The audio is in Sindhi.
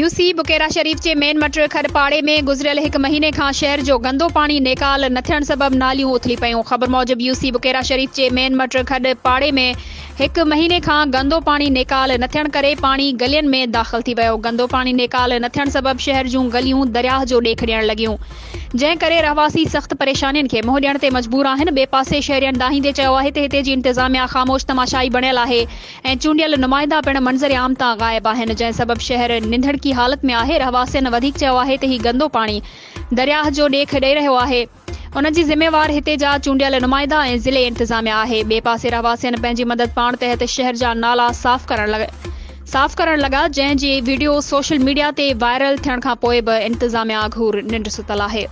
يو سي بڪيرا شريف جي مين مٽر کڏ پاڙي ۾ گذريل هڪ مهيني کان شهر جو گندو پاڻي نيڪال نه ٿيڻ سبب ناليون اٿلي پيون. خبر موجب يو سي بڪيرا شريف جي مين مٽر کڏ پاڙي ۾ هڪ مهيني کان گندو پاڻي نيڪال نه ٿيڻ ڪري پاڻي گلين ۾ داخل ٿي ويو. گندو پاڻي نيڪال نه ٿيڻ سبب شهر جون گليون درياهه جو ڏيک ڏيڻ لڳيون. جنهن ڪري رهواسي سخت پريشانين کي منهن ڏيڻ تي مجبور آهن. ٻئي پاسي شهرين دانهيندي چيو آهي ته هتي جي انتظاميا خاموش تماشائي بڻيل آهي ۽ چونڊيل نمائندا پڻ منظر عام تان غائب آهن جنهن سبب شهر ننڌڻڪي حالت ۾ آهي. رهواسين وڌيڪ چيو آهي ته هي گندو پاڻي درياهه جو ڏيک ڏئي رهيو آهي ان جي ذميوار هتي جا چونڊيل نمائندا ۽ ضلعي انتظاميا آهي. ٻئي پاسي رهواسين پنهنجي مدد پاڻ تحت شهر جا نالا صاف ڪرڻ صاف ڪرڻ لڳا جنهن جي وڊيو سوشل ميڊيا تي وائرل ٿيڻ کان پوء به انتظاميا گهور ننڊ ستل آهي.